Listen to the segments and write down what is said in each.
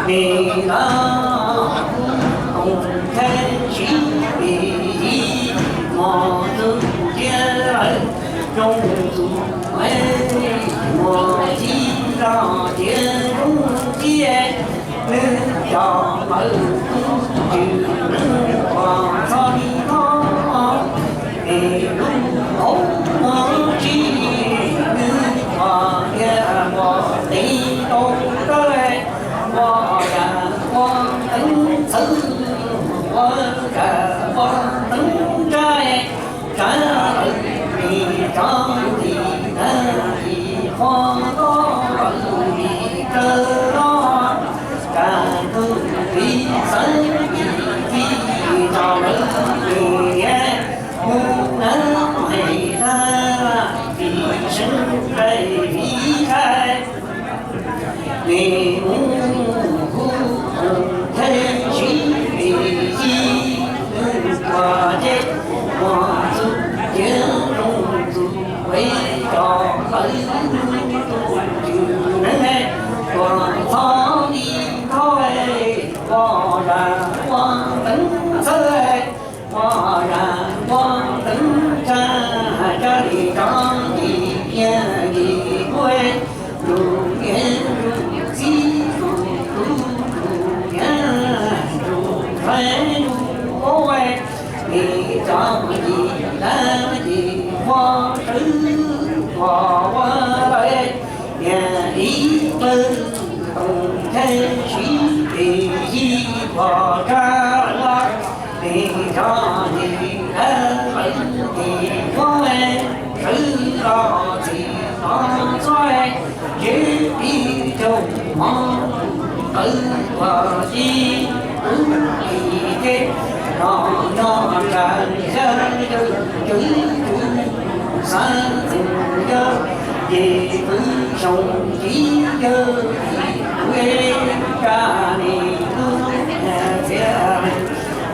Li lawm, koom nthe sib pim yig, mos txwv tiav lawm, zoo txuv mos txib los tiav zoo txiaj, nws cov lawv tub tswv neeg uas txog li no, es lub hauv no tsis nws uas tias uas tiv tau tawb, ua yam ua teeb txhawv, ua yam ua teeb tsa, tsa lawv li tso nti na, li qhua tob lawv li raws los, tsa tus txiv xeeb txiv txiv tso lawv li niam mus na, maiv tag li seeb nqaij li nqaij. Li mus hu koom nthe sib pim yig, ua ces ua txuj cia zoo txuj ua cov lawv tub tswv neeg, ua txhob li thoj, ua zam ua teeb txhawv, ua zam ua teeb tsa, tsa li rov nti niam nti kuv, tus niam tus txiv tus tub tus niam tus ntxhais tus poj, li cov yim dab yim qhua sawv ua ua lawm, niam ib pawg koom nthe sib pim yig ua tsa lawm, li cov yim dab lawv yim qhua sawv los txhim los txhua, tsev pib caug hmov tawv ua ci, tub li ces no nyob tsa yawg yawg cwv cwv xav txeem yawg, ces pw xyoo ci yawg kuv, tsa li tub txiav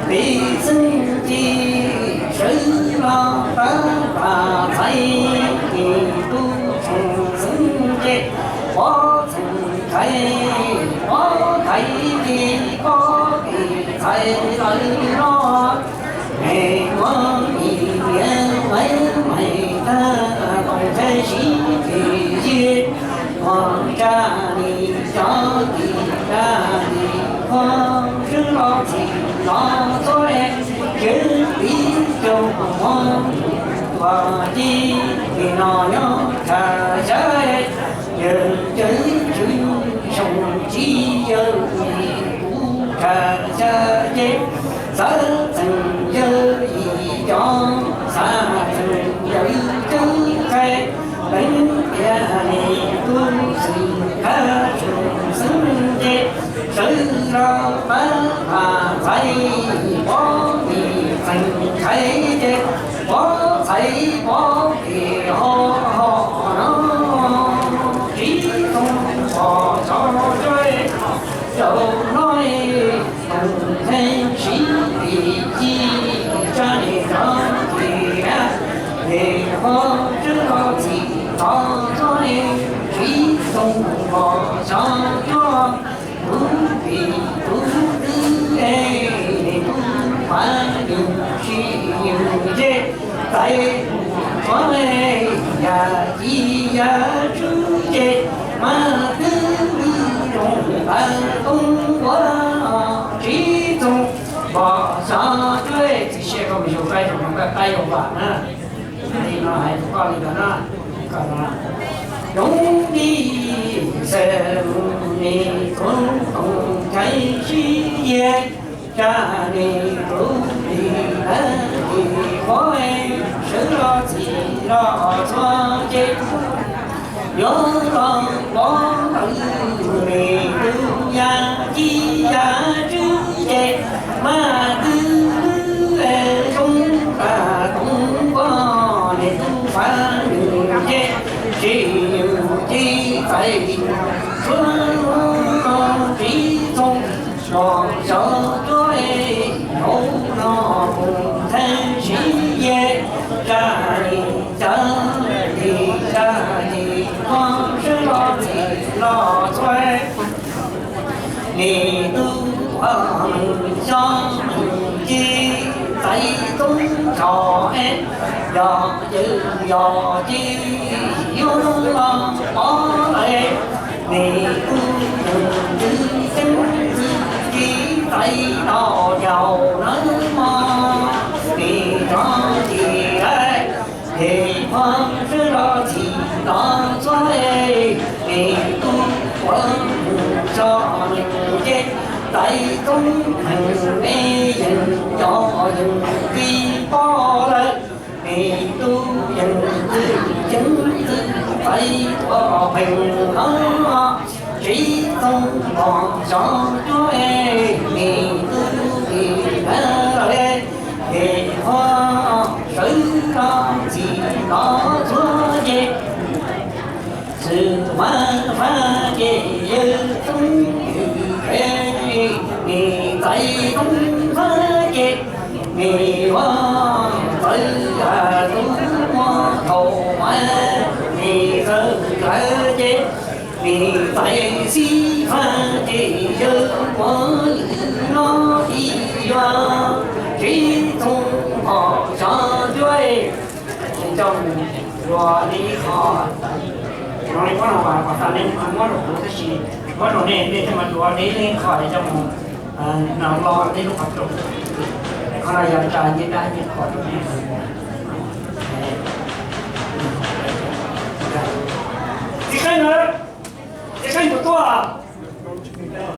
peb xeeb ci, sawv los tab pam txhais, ces tub txheem xeeb ces pov txheem txhais, pov txhais ces pov pem txhais lawm los, es muab ib niam maiv maiv tag koom nthe sib pim yig, ua tsa li cov yim dab yim qhua sawv los txhim los txhua, tsev pib caug hmov ua ci, li no nyob tsa xyab, yawg cwv cwv xyoo ci yawg yim kuv tsa xyab ces, xav txeem yawg yim cov, xav txeem yawg cwv txhais, leej tiag li tub xwm khab xwm xeeb ces, sawv los pab pam txhais, pov pem txheem txhais ces, pov txhais pov pem ho ho no, tsis txhob pom txog cov zaum no, koom nthe sib pim yig, tsa li rov nti niam nti kuv, sawv los txhim los txhua, tsis txhob pom txog cov tub pim tub twb, tub fav yug sib yug ces, txais txhua yam ci yam tswv ces, mas twb zoo tas toob ua, tsis txhob pom txog cov, txiv siab koj mus yug qaib zoo, qaib qaib yau vam na. Li no hais rau koj li ntawd na, koj no, yoov li xeem mus nis kuv koom nthe sib yig, tsa li kuv li dab li qhua, sawv los txhim los txhua ces, yuav los pov ntawm tus yam ci yam tswv ces, mas twb zoo tas toob ua, niam tub fav yug ces, tsis yug ces txais txhua, tsis txhob pom txog cov, hauv no koom nthe sib yig, tsa li cas li cas li koj sawv los txhim los txhua, Nws tub ua neeg xyob neeg ceg, txais tub tso es, yog yawg yog ceg yuav los pov lawm. Nws tub yeej ntxwv ceeb ntxwv ceg, txais tau yaus nawb mog. Nws rov ces es, es pog sawv los txhim los txhua es, nws tub ua neeg xyob neeg ceg, txais tub neeg me yeej yog yeej txiv pov lawm. Nws tub yeej ntxwv ceeb ntxwv txais tuaj pheej no, tsis txhob pom xyov cuab es, nws tub tis na lawm es, pog sawv los txhim los txhua ces, txwm mas fab ces yawg tub ywm es, nws txais tub fab ces, nws yuav txawv tub muaj thaum mas, nws txawv lawm ces, nws txais xib fab ces yawg muab lwm no ib yuav, tsis txhob pom xyov cuab es. Coj mus dua li qho, no li muab no mas kom tas li muab rau kuv tab sis muab rau nej, nej thiaj mas dua li li qho es coj mus no lo li lub qhov rooj. Qhov no yog tsa ncej dab ncej qhov rau nej. Txiv Qeej, Txiv Qeej puas tuaj?